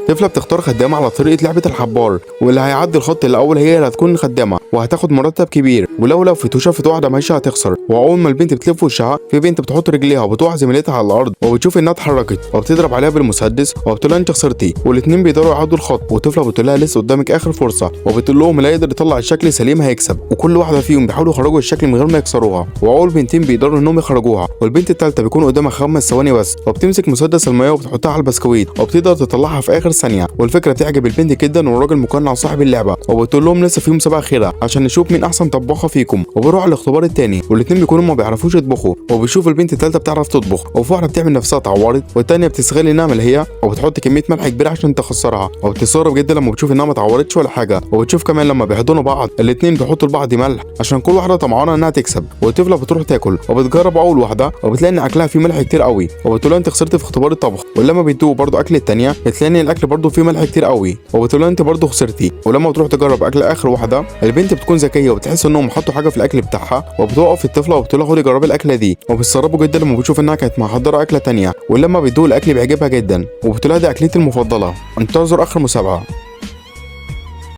طفله بتختار خدامه على طريقه لعبه الحبار، واللي هيعدي الخط الاول هي اللي هتكون الخدامة وهتاخد مرتب كبير، ولو لفت وشافت واحدة ماشية هتخسر. واول ما البنت بتلف وشها في بنت بتحط رجليها وبتوقع زميلتها على الارض، وبتشوف انها اتحركت وبتضرب عليها بالمسدس وبتقول لها انت خسرتي. والاثنين بيقدروا يعدوا الخط، والطفله بتقول لها لسه قدامك اخر فرصة، وبتقول لهم اللي يقدر يطلع الشكل سليم هيكسب. وكل واحدة فيهم بيحاولوا يخرجوا الشكل من غير ما يكسروها، واول بنتين بيقدروا انهم يخرجوها، والبنت الثالثة بيكون قدامها 5 ثواني بس، وبتمسك مسدس المية وبتحطها على البسكويت وبتقدر تطلعها في اخر ثانية. والفكرة بتعجب البنت جدا والراجل مقنع صاحب اللعبة، وبتقول لهم لسه في مسابقة اخيرة عشان نشوف مين احسن طباخه فيكم. وبيروحوا على الاختبار الثاني، والاثنين بيكونوا ما بيعرفوش يطبخوا، وبيشوف البنت الثالثة بتعرف تطبخ، وفي واحدة بتعمل نفسها اتعورت، والثانية بتستغل انها ملهيه وبتحط كمية ملح كبيرة عشان تخسرها، وبتستغرب جدا لما بتشوف انها ما اتعورتش ولا حاجة. وبتشوف كمان لما بيحضنوا بعض الاثنين بيحطوا لبعض ملح عشان كل واحدة طمعانه انها تكسب. والطفله بتروح تاكل وبتجرب اول واحدة وبتلاقي ان اكلها فيه ملح كتير قوي، وبتقول لها انت خسرت في اختبار الطبخ. ولما بيدوقوا برضه اكل الثانية بتلاقي ان الاكل برضه فيه ملح كتير قوي، وبتقول لها انت برضه خسرتي. ولما بتروح تجرب اكل اخر واحدة البنت بتكون ذكية وبتحس انهم حطوا حاجة في الاكل بتاعها، وبتوقف الطفلة وبتقول لها خدي جربي الاكلة دي، وبيستغربوا جدا لما بتشوف انها كانت محضرة اكله تانية. ولما بيدوق الاكل بيعجبها جدا وبتقول لها دي اكلتي المفضلة. انتظر اخر مسابقة.